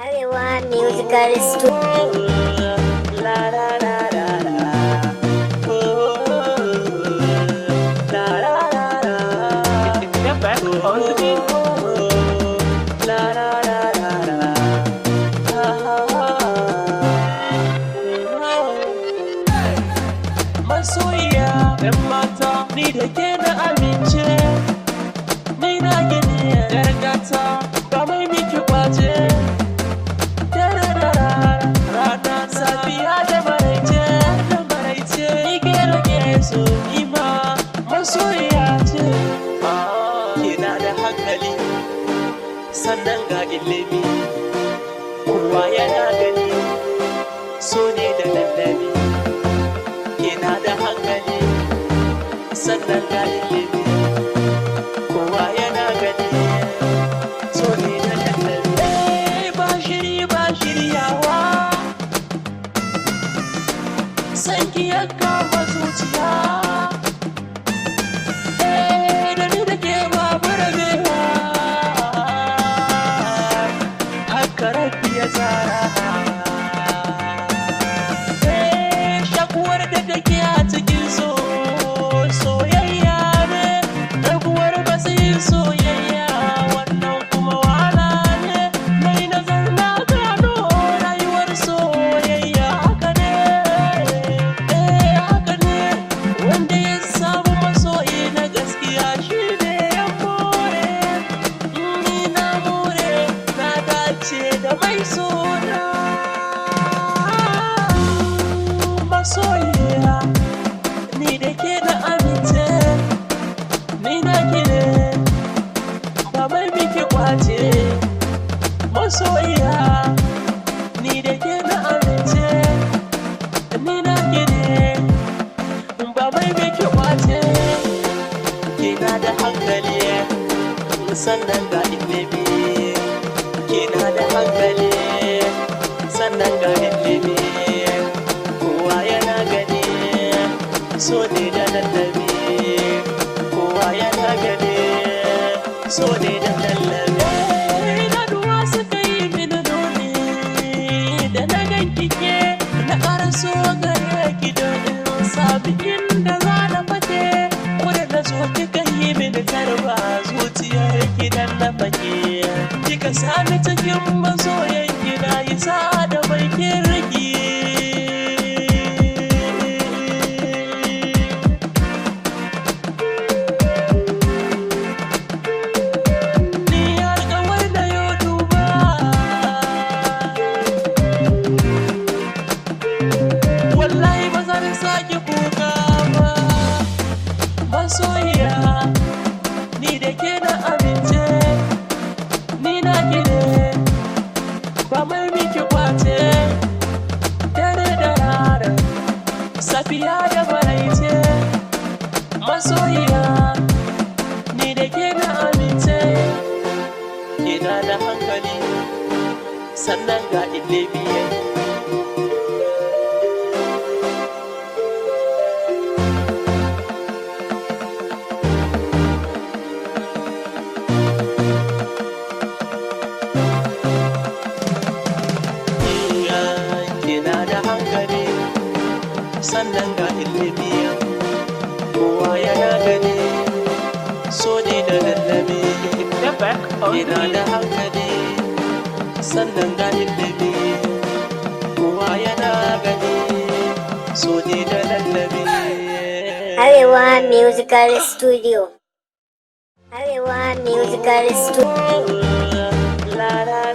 Arewa Musical Studio. La la la la la. Oh, la la la la. Step back on the beat. La la la la la. Ah. Masoyiya, ‘yan mata, ni da ke na amince, ni na gini ‘yar gata, ba mai miki kwace. Dare da rana, safiya da maraice, da maraice, ni ke rage so, ni ma masoyiya ce. Kina da hankali, sannan ga ilimi, kowa yana gani, so ne da lallami. Kina da hankali, sannan ga ilimi, kowa yana gani, so ne da lallami. Eh, ba shiri ba shiryawa, sanki ya kama zuciya. Eh, da ni da ke babu rabewa, haka Rabbi ya tsara. Eh, shakuwar da take a cikin so soyayya ne, raguwar matsayin soyayya wannan kuma wahala ne. Na yi nazar na gano rayuwar soyayya haka ne. Eh, haka ne, wanda ya samu masoyi na gaskiya shi ne ya more. Ni na more, na dace da mai sona. Masoyiya, ni da ke na amince, ni na ne, ba mai miki kwace. Masoyiya, ni da ke na amince, ni na ne, ba mai miki kwace. Kina da hankali, sannan ga ilimi. Kina da hankali, sannan ga ilimi, kowa yana gani, so ne da lallami. Kowa yana gani, so ne da lallami. Idanuwa suka yi mini nuni da na ganki ke, na ƙara so gare ki don in sami inda za na fake. Ko da na zo kika yi mini tarba, zuciyar ki dan na fake. Kika sani cikin masoyan ki, na yi sa da mai kirki. Ni alƙawar da yau duba, wallahi ba zan sake kuka ba. Masoyiya, ni da ke na amince, ni na ne, ba mai miki kwace. Dare da rana, safiya da maraice, masoyiya, ni da ke na amince. Kina da hankali, sannan ga ilimi. Kina da hankali, sannan ga ilimi, kowa yana gani, so ne da lallami. Step back on the Kina beat. da hankali, sannan ga ilimi, kowa yana gani, so ne da lallami. Arewa Musical Studio. Arewa Musical Studio. La la.